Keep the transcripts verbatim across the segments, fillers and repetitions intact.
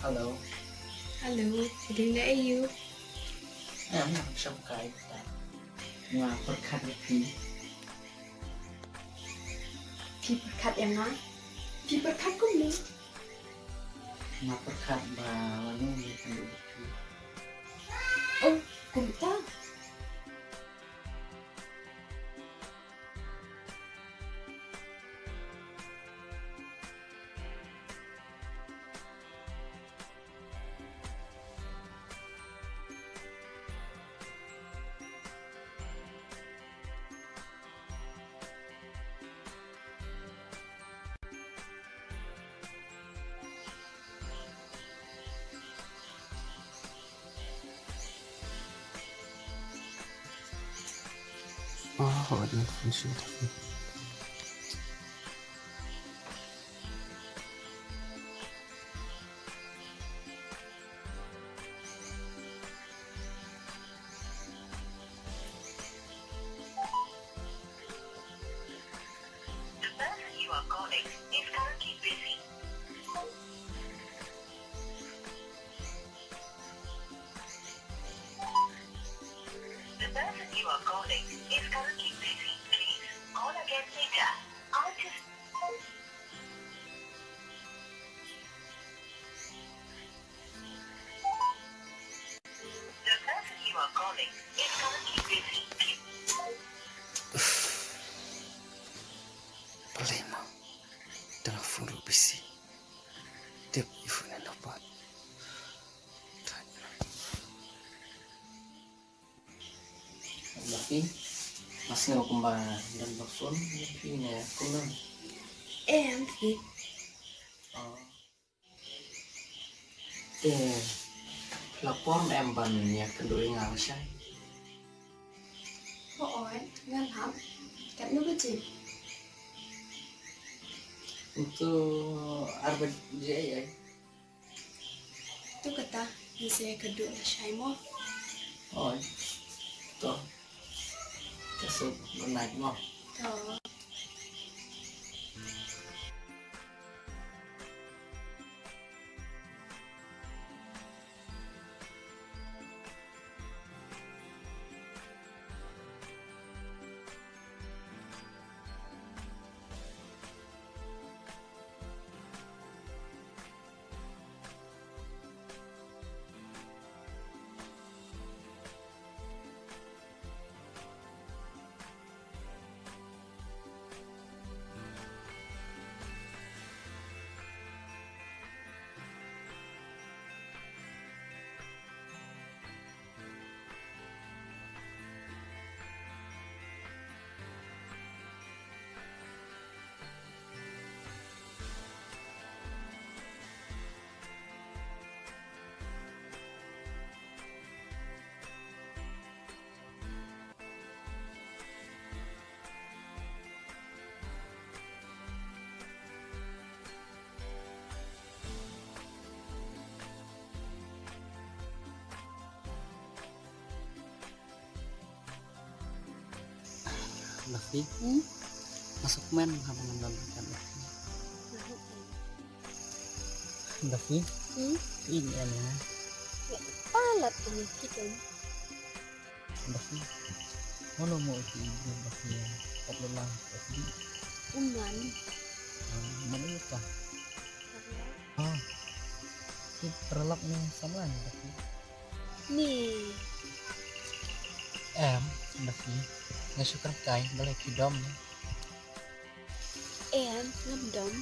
Hello. Hello, phi dei na aïu? Em, nga shong kai ta. Nga pyrkhat ïa phi. Phi pyrkhat ïa nga? Phi pyrkhat kumno? Nga pyrkhat ba lano ngi kynduh ïa phi. Oh, kumta. Oh, I didn't finish it. The person you are calling is currently busy. The person you are calling is currently busy. Please call again later. Artist. The person you are calling is currently busy. Balei ma? Telephone ruh busy. Tip i phone ïa u pat. Lucky, nga sngew kumba don ba phone ïa phi ne kumno? Em phi. Oh. Te phi la pom em ban ïakynduh ïa nga lashai? Hooid, nga lap. Katno baje? Ntu ar baje ei ei. To kata, ngin sa ïakynduh lashai mo. Hooid. To. Te suk, good night mo. To. Dafi? Hmm? Masuk men haba ngan don kan. Dafi? Hmm? Ini ya. Palat ini kita. Dafi. Mano mo iti ibu Dafi ya? Patlo lang Dafi. Uman. Mano ita? Ah. Ki paralok ni samla ni Dafi. Ni. Em, Dafi. Nga shu kyrkai, balei ki dom ni. Em, ngam dom.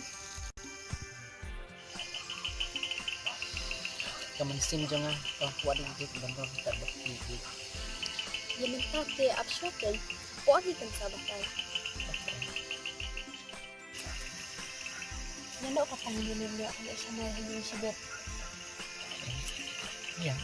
Ka mynsiem jong nga, ka kwah dei jik ban rung kat bad phi jik. Ïa mynta te ap shuwa kein, poi hi kan sa batai. Nga noh ka tang ïa mynta ka leh sha nai ha ïing sha bad. Ïa.